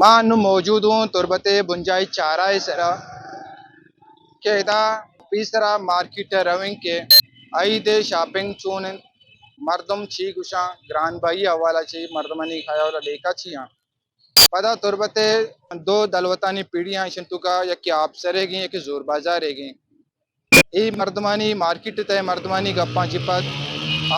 ما نوں موجود اوں تربت ءِ بنجاہی چارہ ءِ سرا کہ ادا پیسرا مارکیٹ ءَ رویں کہ عید ءِ شاپنگ چون انت، مردم چی گوشاں، گران بھائی ءِ حوالہ چی، مردمانی خیال ءُ لیکہ چی آں۔ پدا تربت ءِ دو دلوتانی پیڑی آں، ایشانی توکا یکے آپسریگیں، یکے زور بازاریگیں۔ اے مردمانی، مارکیٹ ءِ تہ ءِ مردمانی گپاں چہ پد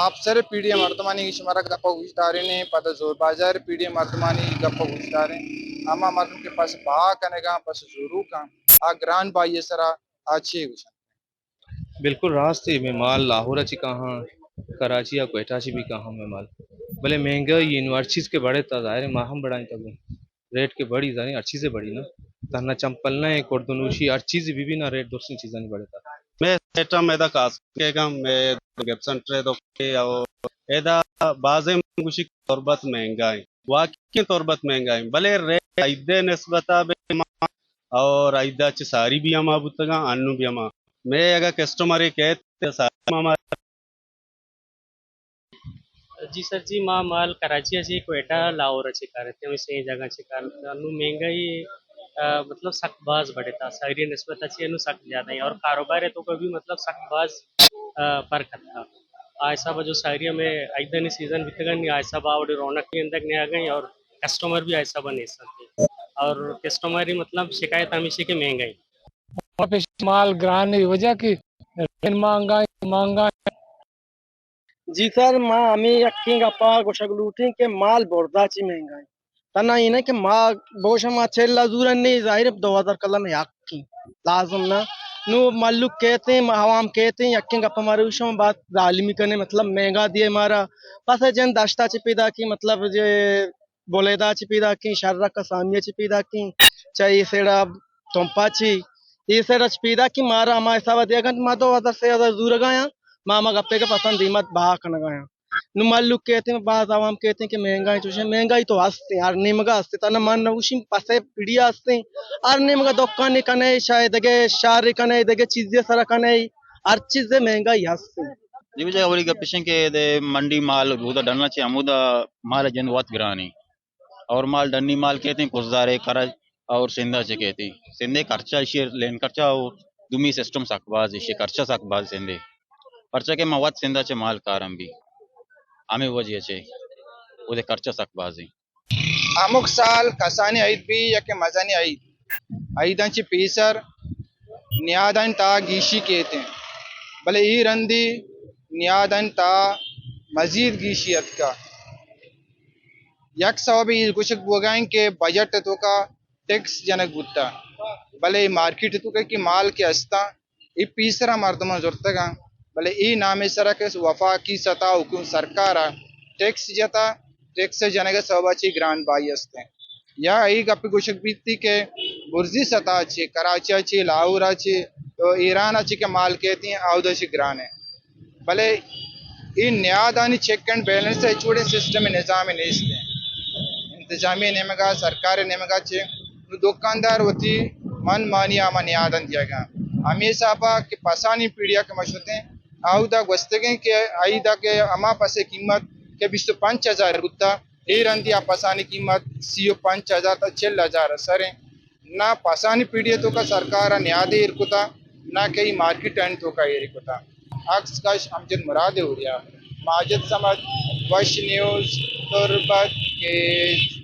آپسر ءِ پیڑی ءِ مردمانی شمارا گپ ءَ گوش دارین ایں، پدا زور بازار ءِ پیڑی ءِ مردمانی گپ ءَ گوش دارین۔ ہما مردم کہ پس بہا کنگاں، پس زوروکاں، آ گران بھائی ءِ سرا آ چے گوشنت؟ بالکل راست اے، مئے مال لاہور ءَ چہ کاہاں، کراچی ءَ کوئٹہ ءَ چہ بھی کاہاں مئے مال۔ بلے مہنگائی ایں، ہر چیز کہ بڑھتا ظاہر ہے ما ہم بڑھائیں تگوں۔ ریٹ کہ بڑھی زانیں، ہر چیزے بڑھی نا۔ تہنا چمپل نہ ایں، کڑد و نوشی، ہر چیزے بی بی نا، ریٹ درستیں چیزانی بڑھتا۔ مئے سیٹ ہم ادا کاسکے گا، مئے گپ سنٹر ءِ دکے او ادا بازیں گوشی کہ تربت مہنگا ایں۔ واقعی تربت مہنگا ایں، بلے ریٹ عید ءِ نسبت ءَ بہ ما اور عید ءَ چہ ساری بھی ہما بوتگاں، انو بھی ہما۔ مئے اگا کسٹمرے کہت ساری ہما۔ جی سر جی، ما مال کراچی ءَ چہ کوئٹہ لاہور ءَ چہ کارت، ہمے سے جگہ چہ کارت۔ انو مہنگائی، آ، مطلب سک باز بڑھتا، ساری نسبت ءَ چہ انو سک زیادہ ایں اور کاروبار ءِ توکا بھی مطلب سک باز، آ، فرق اتکا۔ آ حساب ءَ جو ساری ہمے عیدانی سیزن بیتگن، آ حساب ءَ آوڑے رونق بھی اندک نیاگئیں اور کسٹمر بھی آ حساب ءَ نیست انت اور کسٹمر ہی مطلب شکایت ہمیشہ کہ مہنگائی۔ واپس مال گران ءِ وجہ کہ مہنگا ایں، مہنگا ایں۔ جی سر، ما ہمے یکیں گپا گوشگ لوٹیں کہ مال برزا چی مہنگا ایں۔ تنا اے نہ کہ ما بوشاں ما چل ءَ زورن نی، ظاہر ہے دو ہزار کلم یکیں لازم نہ۔ نو ملوک کہتیں، ما عوام کہتیں، یکیں گپا ما روشاں بات ظالمی کنے، مطلب مہنگا دیے مارا۔ پس جن دشتا چی پیدا کی، مطلب جے بلیدہ چہ پیداکیں، شرک ءَ سامی ءَ چہ پیداکیں، چہ اے سیڈ ءَ تمپ ءَ چہ، اے سیڈ ءَ چہ پیداکیں، مارا ہما حساب ءَ دیگ ءَ انت، ما دو ہزار سے ہزار زورگ ءَ آں، ما ہما گپے کہ پسند دیمت بہا کنگ ءَ آں۔ نوں مھلوک کہتیں، باز عوام کہتیں کہ مہنگائی چوشیں، مہنگائی تو ہستیں، ہر نیمگ ءَ ہستیں، تنا من نہ گوشیں، پسے پیڑی ءَ ہستیں، ہر نیمگ ءَ دکانے کنئے، شاید دگہ شہرے کنئے، دگہ چیزے سرا کنئے، ہر چیزے مہنگائی ہستیں۔ جی بجا اولی گپ اش انت کہ دے منڈی مال رودا ڈننا چہ ہمودا مال جند وت گرانی اور مال ڈنی مال کہتیں کزدارے کرج اور سندھا چہ کہتیں۔ سندھے خرچہ اشی لین خرچہ او دومی سسٹم سک باز، اشی خرچہ سک باز سندھے۔ پرچہ کہ ما وت سندھا چہ مال کارم بھی۔ ہمیں وجہ چہ اودے خرچہ سک بازیں۔ ہمک سال کسانیں عید بی یا کہ مزنیں عید، عیداں چہ پیسر نیادانی تہا گیشی کیت انت، بلے اے رندی نیادانی تہا مزید گیشی اتکا۔ یک سوبے اے گوشگ بوگا انت کہ بجٹ توکا ٹیکس جنگ بوتا، بلے مارکیٹ توکا کہ مال کہ استاں، اے پیسرا مردماں زرتگاں، بلے اے نامے سرا کہ وفاقی سطح حکومت سرکار ءَ ٹیکس جتا، ٹیکس جنگ ءِ سوب ءَ چہ گران بھائی است انت۔ یا اے گپ گوشگ بیتی کہ برزی سطح ءَ چہ کراچی ءَ چہ لاہور ءَ چہ ایران ءَ چہ کہ مال کیت انت، آودا چہ گران انت۔ بلے اے نیادانی چیک اینڈ بیلنس ءِ ہچ وڑیں سسٹم نظام نیست انت۔ انتظامی نیمگا، سرکار نیمگا چہ نوں دکاندار وتی من مانی ہما نیاداں دیگا۔ ہمے حسابا کہ پسانی پیڑیا کہ ما شتیں، آودا گوستگیں کہ عیدا کہ ہما پسے قیمت کہ بیست و پنچ ہزار بوتا، اے رندی آ پسانی قیمت سی و پنچ ہزار تا چل ہزار سر انت۔ نہ پسانی پیڑی توکا سرکار نیادے ایر کتا، نہ کئی مارکیٹ آنی توکا ایر کتا۔ عکس کش امجد مراد اوریا، ماجد صمد، وش نیوز، تربت، کیچ۔